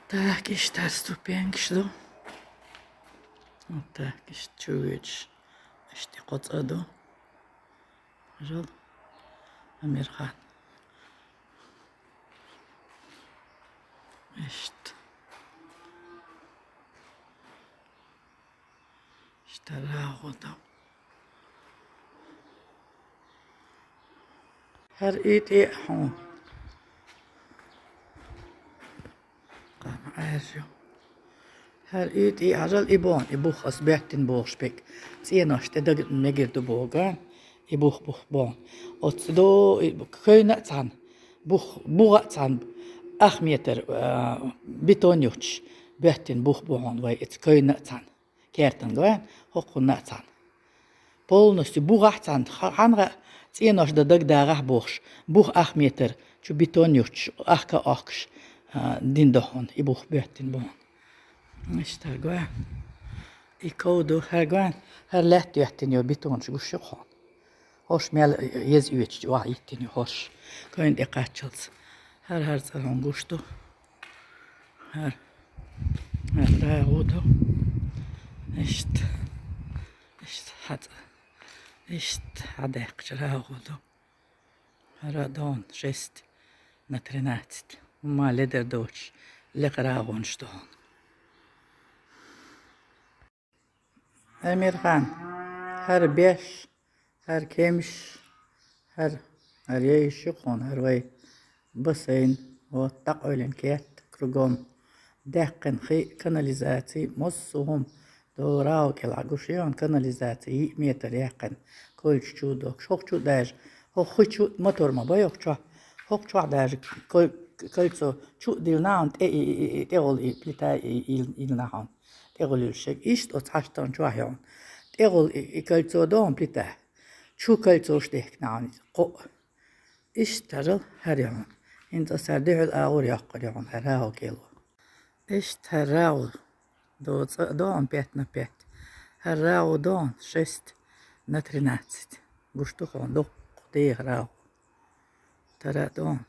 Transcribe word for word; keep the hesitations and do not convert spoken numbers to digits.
Так, иштта ступенькаш ду. Вот так, иштта чу вуьйцуш. Иштта кхо цӀа ду. Жал. Амирхан. Иштта. Иштта рагӀу ду. ХӀара уьйтӀе хьуна. Къам Ӏаьржа. ХӀара уьйтӀе хьажал и бохьан, и бух ас боьттина бохуш бекъ. ЦӀенош тӀе дага мегар ду боху, и бух, бух бохьан. Оцу до, и кхойна а цхьаьна, бух, бугӀа а цхьаьна, ах метр, а, бетон юттуш, боьттина бух бохьан вай, эца кхойна а цхьаьна. Кертан гой, хӀокхунна а цхьаьна. Полностью бугӀахь цхьаьна, ха-, хьанга цӀенош дан дагадагӀахь бохуш, бух ах метр, чу бетон юттуш, ахка а охкуш, а, дин дохьун, и бух боьттина бохьун. Иштта гой. И ков ду, хӀара гой, хӀара лаьтта йоьттина йо бетонаш гуш ю кхуьн. ХӀорш мел еза оьцуш чу ваха йиттина ю хӀорш. Кхойна тӀе кхаччалц. ХӀара, хӀара цӀа хьуна гуш ду. ХӀара. ХӀара рагӀу ду. Иштта. Иштта хьацӀа. Иштта хьадаьккхача рагӀу ду. ХӀара дон шесть на тринадцать. Ма ледар доцуш. Лекха рагӀунаш дон. Амирхан, хӀара беш, хӀара кемаш, хӀара, хӀара ейш ю кхуьн, хӀара вай бассейн, вот, дӀакъевлина кетта, кругом. Даьккхина хи, канализаци, массо а хӀума. Дора кӀелахь гуш ю хьуна канализаци, йиъ метр яьккхина, кольчу чу доккхуш. ХӀокху чу даже, хӀокху хи чу мотор ма бай хӀокху чохь. ХӀокху чохь даже кол-, кольцо чу а диллина хьуна, тӀе и, и, и, тӀегӀула и плита и, и, и, иллина хьуна. ТӀегӀула йолуш шег. Иштта оцу хьаштан чохь ю хьуна. ТӀегӀула и, и кольцо ду хьуна плита. Чу кольцош дехкина хьуна кхоъ. Иштта хӀара, хӀара ю хьуна. ХӀинца аса хӀара дуьхьал агӀор йоккхур ю хьуна, хӀара рагӀу кӀело. Иштта хӀара рагӀу. Доцу а ду хьуна пять на пять. ХӀара рагӀу ду хьуна шесть на тринадцать. Гуш ду хьуна дуккха деха рагӀу. ХӀара ду хьуна